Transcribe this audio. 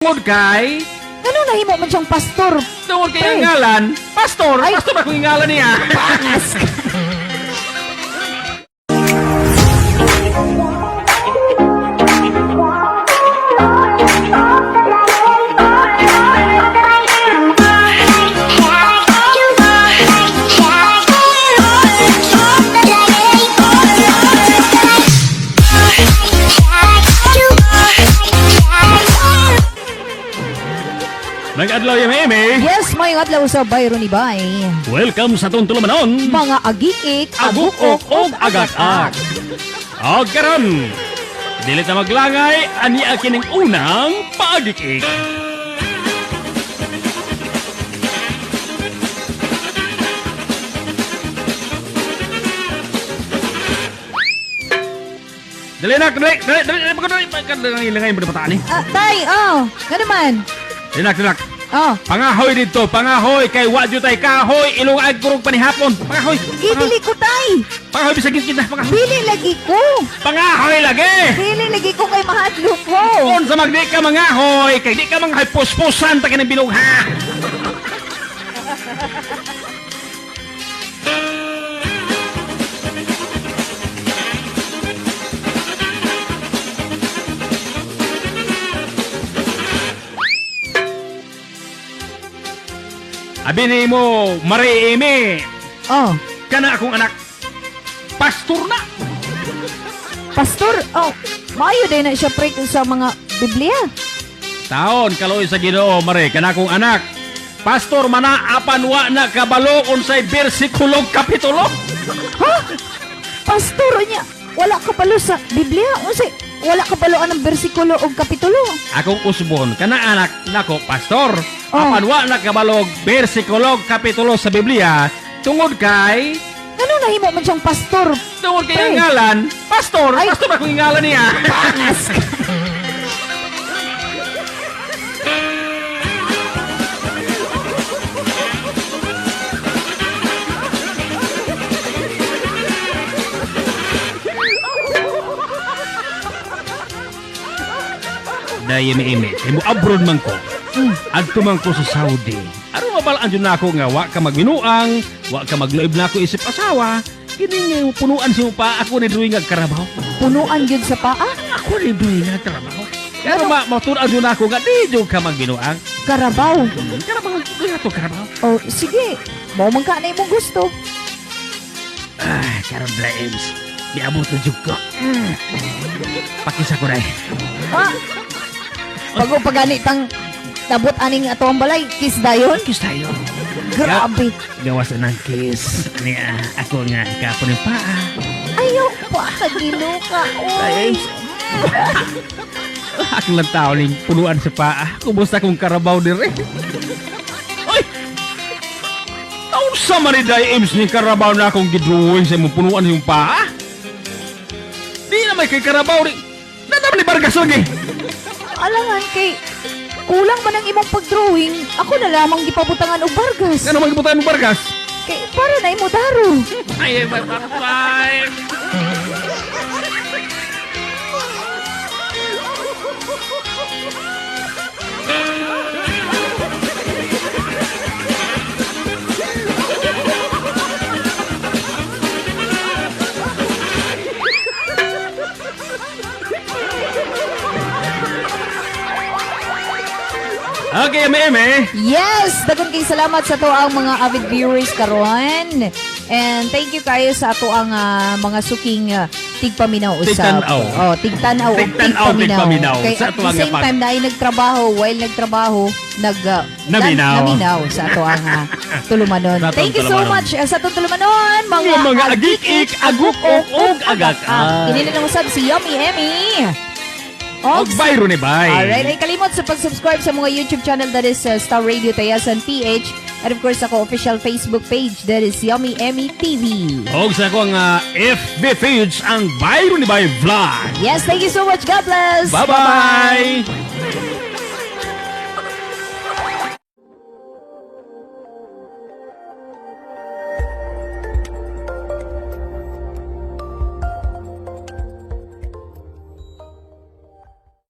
Tungod kay Ano nahimo man siyang pastor? Tungod kay Pre. ang ngalan, pastor, Ay. Pastor akong ngalan niya. Pangas ka. Nag-adlaw yung Amy. Yes, may adlaw sa Byron Ibay. Welcome sa atong tulumanon. Mga agikik, Agukok og agak-ak. Og karon, dili ta maglangay ani kining unang paagikik. Dali na, dali, dali, dali, dali, dali, dali, dali, dali, dali, dali, Ah, tay, oh, nga naman. dali, dali, dali. Oh, Pangahoy dito, pangahoy kay wa jud tay kahoy, ilong ay kurog panihapon. Pangahoy. Idili ko, tay. Pangahoy bisag kita, pangahoy. Dili lagi ko. Pangahoy lagi. Dili lagi ko kay mahadlok ko. Unsa magdi ka mangahoy, kay di ka manghay puspusan ta kining bilog ha. Abi nimo, Marie Amy, Oh, kana akong anak. Pastor na. Pastor, oh, maayo din na siya pre sa mga Biblia. Taon kaloy sa Ginoo mare kana akong anak. Pastor mana apan wa na kabalo unsay bersikulo kapitulo. Ha? Pastor niya, wala ka palo sa Biblia. Unsay wala ka palo anang bersikulo o kapitulo. Akong usbon kana anak nako pastor. Oh. Apan wa na kabalo bersikulo kapitulo sa Biblia tungod kay Ano nahimo man siyang pastor? Tungod kay Pre. ang ngalan, pastor, Ay. Pastor akong ngalan niya. Pangas ka. Dahil imi imi, kay mo abroad man ko. Adto man ko sa Saudi. Aron mabalaan jud nako nga wa ka magbinuang, wa ka magloib nako isip asawa. Kini nga punuan si pa ako ni drawing ag karabaw. Punuan gyud sa paa? Ako ni drawing ag karabaw. Pero ma maturan jud nako nga di jud ka magbinuang. Karabaw. Karabaw, di to karabaw. Oh, sige. Mao man ka na imong gusto. Ah, karon bla Ems. Niabot na jud ko. Pakisa ko ray. Ah. Bago pa gani tang tabot aning ato ang balay, kiss dayon. Kiss tayo. Grabe. Gawas na ng kiss. Niya, ako nga kapon yung paa. Ayaw pa kagiluka. Ay, Oy. Ems. Akong lang tao ning punuan sa paa. Kumusta kong karabaw dire? Oy! Taon sa man ni Day Ems ni karabaw na akong gidrawing sa imong punuan sa imong paa? Di naman kay karabaw ni. Nanaman ni Vargas lagi. Alangan kay kulang man ang imong pagdrawing, ako na lamang gipabutangan og Vargas. Nga naman gibutangan mo Vargas? Kay para na imo daro. Ay, ay, ay, ay, ay. Okay, Eme. Yes, daghang kay salamat sa to ang mga avid viewers karon. And thank you kayo sa ato ang mga suking tigpaminaw usab. Tigtan-aw. Oh, tigtan-aw ug Tigtan-aw, tigpaminaw. Kay Sa at ato the ang same time na ay nagtrabaho, while nagtrabaho, nag Naminaw. naminaw sa ato ang tulumanon. Sa atong Thank you so tulumanon. much sa atong tulumanon, mga Nga mga agik-ik, aguk-ok, ug agak-ak. Kini na usab si Yummy Emmy. Og Byron ni Bay. Alright, ay kalimot sa pag-subscribe sa mga YouTube channel that is Star Radio Tayasan PH and of course ako official Facebook page that is Yummy Emmy TV. Og sa akong FB page ang Byron ni Bay Vlog. Yes, thank you so much. God bless. Bye-bye.